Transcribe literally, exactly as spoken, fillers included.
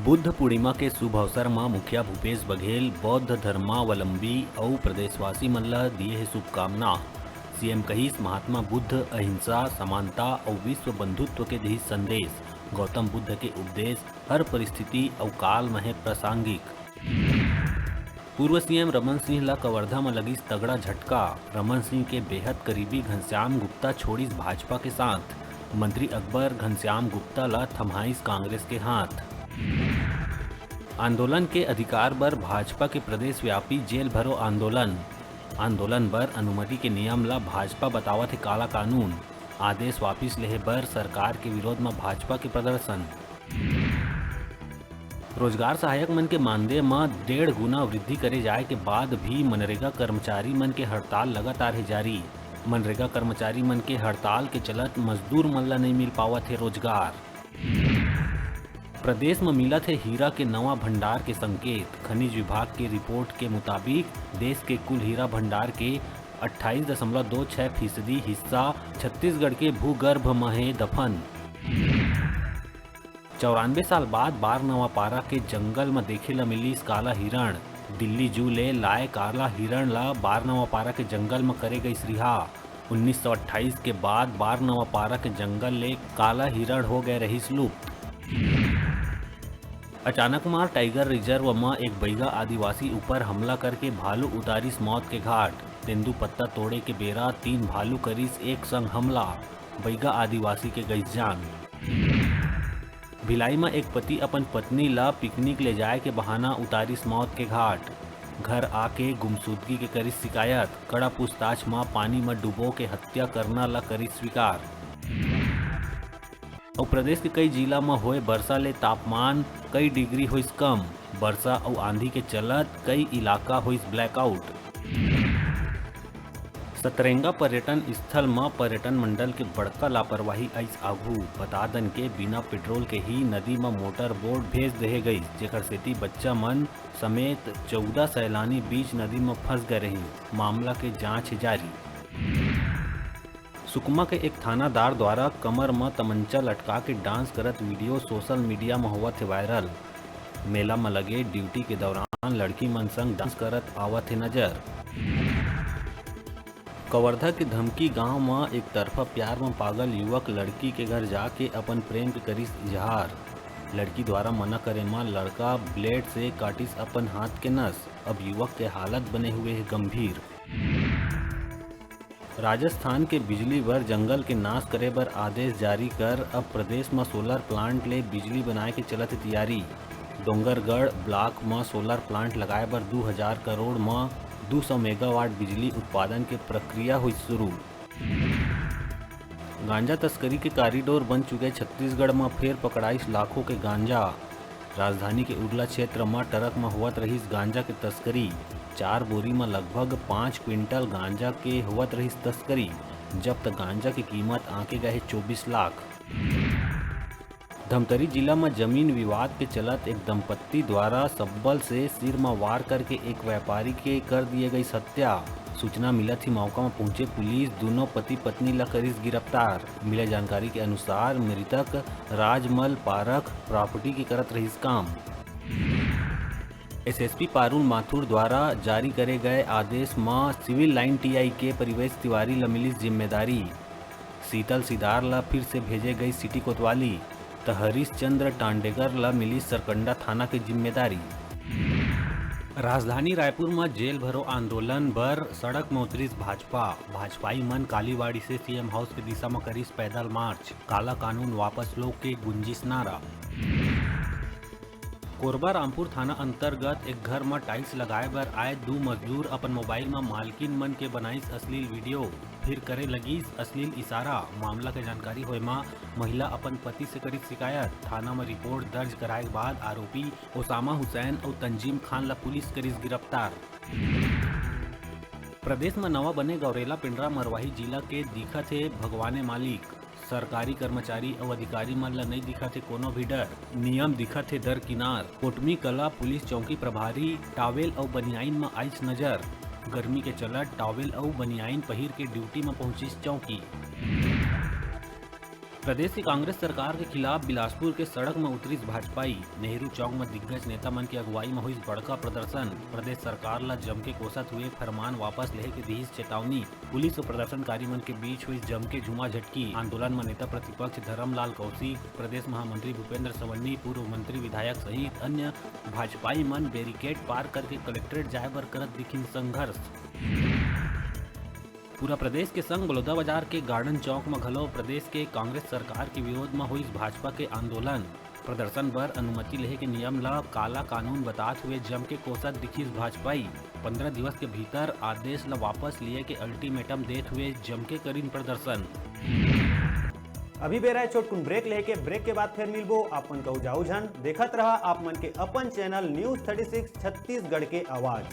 बुद्ध पूर्णिमा के शुभ अवसर म मुखिया भूपेश बघेल बौद्ध धर्मावलंबी अउ प्रदेशवासी मन ल दिए हे शुभकामना। सीएम कहिस, महात्मा बुद्ध अहिंसा, समानता अउ विश्व बंधुत्व के दिस संदेश। गौतम बुद्ध के उपदेश हर परिस्थिति अउ काल म हे प्रासंगिक। पूर्व सीएम रमन सिंह ल कवर्धा म लगिस तगड़ा झटका। रमन सिंह के बेहद करीबी घनश्याम गुप्ता छोड़िस भाजपा के साथ। मंत्री अकबर घनश्याम गुप्ता ल थम्हाइस कांग्रेस के हाथ। आंदोलन के अधिकार बर भाजपा के प्रदेशव्यापी जेल भरो आंदोलन। आंदोलन बर अनुमति के नियम ल भाजपा बतावत हे काला कानून। आदेश वापिस लेहे बर सरकार के विरोध म भाजपा के प्रदर्शन। रोजगार सहायक मन के मानदेय म डेढ़ गुना वृद्धि करे जाय के बाद भी मनरेगा कर्मचारी मन के हड़ताल लगातार हे जारी। मनरेगा कर्मचारी मन के हड़ताल के चलत मजदूर मन ल नइ मिल पावत हे रोजगार। प्रदेश म मिलत हे हीरा के नवा भंडार के संकेत। खनिज विभाग के रिपोर्ट के मुताबिक, देश के कुल हीरा भंडार के अट्ठाईस दशमलव दो छह फीसदी हिस्सा छत्तीसगढ़ के भूगर्भ म हे दफन। चौरानबे साल बाद बारनवापारा के जंगल म देखे ल मिलिस काला हिरण। दिल्ली जू ले लाए काला हिरण ल बारनवापारा के जंगल म करे गइस रिहा। उन्नीस सौ अट्ठाईस के बाद बारनवापारा के जंगल ले काला हिरण हो गए रहिस लुप्त। अचानकमार टाइगर रिजर्व म एक बैगा आदिवासी ऊपर हमला करके भालू उतारिस मौत के घाट। तेंदूपत्ता तोड़े के बेरा तीन भालू करिस एक संग हमला। बैगा आदिवासी के गइस जान। भिलाई म एक पति अपन पत्नी ल पिकनिक ले जाय के बहाना उतारिस मौत के घाट। घर आके गुमशुदगी के करिस शिकायत। कड़ा पूछताछ म पानी म डुबो के हत्या करना ल करिस स्वीकार। अउ प्रदेश के कई जिला म होए बरसा ले तापमान कई डिग्री होइस कम। बरसा अउ आंधी के चलत कई इलाका होइस blackout। सतरेंगा पर्यटन स्थल म पर्यटन मंडल के बड़का लापरवाही आइस आघू। बता दन के बिना पेट्रोल के ही नदी म मोटर बोट भेज देहे गइस, जेकर सेती बच्चा मन समेत चौदह सैलानी बीच नदी म फंस गए रहिन। मामला के जांच हे जारी। सुकमा के एक थानादार द्वारा कमर म तमंचा लटका के डांस करत वीडियो सोशल मीडिया म होवत हे वायरल। मेला म लगे ड्यूटी के दौरान लड़की मन संग डांस करत आवत हे नजर। कवर्धा के धमकी गांव म एक तरफा प्यार म पागल युवक लड़की के घर जाके अपन प्रेम के करिस इजहार। लड़की द्वारा मना करे म लड़का ब्लेड से काटिस अपन हाथ के नस। अब युवक के हालत बने हुए हे गंभीर। राजस्थान के बिजली बर जंगल के नाश करे बर आदेश जारी कर अब प्रदेश म सोलर प्लांट ले बिजली बनाए के चलत हे तियारी। डोंगरगढ़ ब्लॉक म सोलर प्लांट लगाए बर दू हजार करोड़ म दू सौ मेगावाट बिजली उत्पादन के प्रक्रिया होइस शुरू। गांजा तस्करी के कॉरिडोर बन चुके छत्तीसगढ़ म फेर पकड़ाइस लाखों के गांजा। राजधानी के उरला क्षेत्र म ट्रक म होवत रहिस गांजा के तस्करी। चार बोरी म लगभग पाँच क्विंटल गांजा के होवत रहिस तस्करी। जब्त गांजा के कीमत आंके गए हे चौबीस लाख। धमतरी जिला म जमीन विवाद के चलत एक दंपत्ति द्वारा सब्बल से सिर म वार करके एक व्यापारी के कर दिए गई हत्या। सूचना मिलत ही मौका म पहुंचे पुलिस दूनों पति पत्नी ला करिस गिरफ्तार। मिले जानकारी के अनुसार मृतक राजमल पारख प्रॉपर्टी के करत रहिस काम। एसएसपी पारुल माथुर द्वारा जारी करे गए आदेश म सिविल लाइन टीआई के परिवेश तिवारी ल मिलिस जिम्मेदारी। शीतल सिदार ल फिर से भेजे गई सिटी कोतवाली, त हरीश चंद्र टांडेकर ल मिलिस सरकंडा थाना के जिम्मेदारी। राजधानी रायपुर म जेल भरो आंदोलन बर सड़क म उतरिस भाजपा। भाजपाई मन कालीबाड़ी से सीएम हाउस के दिशा म करिस पैदल मार्च। काला कानून वापस लो के गुंजिस नारा। कोरबा रामपुर थाना अंतर्गत एक घर म टाइल्स लगाए बर आए दू मजदूर अपन मोबाइल म मालकिन मन के बनाइस अश्लील वीडियो, फिर करे लगिस अश्लील इशारा। मामला के जानकारी होए म महिला अपन पति से करिस शिकायत। थाना म रिपोर्ट दर्ज कराए के बाद आरोपी ओसामा हुसैन अउ तंजीम खान ला पुलिस करिस गिरफ्तार। प्रदेश म नवा बने गौरेला पेंड्रा मरवाही जिला के दिखत हे भगवाने मालिक। सरकारी कर्मचारी अउ अधिकारी मन ल नइ दिखत हे कोनो भी डर। नियम दिखत हे दरकिनार। कोटमी कला पुलिस चौकी प्रभारी टावेल अउ बनियाइन म आइस नजर। गर्मी के चलत टावेल अउ बनियाइन पहिर के ड्यूटी म पहुंचिस चौकी। प्रदेश के कांग्रेस सरकार के खिलाफ बिलासपुर के सड़क म उतरिस भाजपाई। नेहरू चौक म दिग्गज नेता मन के अगुवाई म होइस बड़का प्रदर्शन। प्रदेश सरकार ल जमके कोसत हुए फरमान वापस लेहे के दिहिस चेतावनी। पुलिस अउ प्रदर्शनकारी मन के बीच होइस जमके झूमा झटकी। आंदोलन म नेता प्रतिपक्ष धरमलाल कौशिक, प्रदेश महामंत्री भूपेंद्र सवन्नी, पूर्व मंत्री विधायक सहित अन्य भाजपाई मन बैरिकेड पार करके कलेक्ट्रेट जाए बर करत दिखिन संघर्ष। पूरा प्रदेश के संग बलौदाबाजार के गार्डन चौक म घलो प्रदेश के कांग्रेस सरकार के विरोध म होइस भाजपा के आंदोलन। प्रदर्शन बर अनुमति लेहे के नियम ल काला कानून बतात हुए जमके कोसत दिखिस भाजपाई। पंद्रह दिवस के भीतर आदेश ल वापस लिए के अल्टीमेटम देत हुए जमके करिन प्रदर्शन। अभी बेरा हे छोटकुन ब्रेक लेहे के। ब्रेक के बाद फेर मिलबो। आप मन कहू जाऊ झन, देखत रहा आप मन के अपन channel news thirty six Chhattisgarh के आवाज।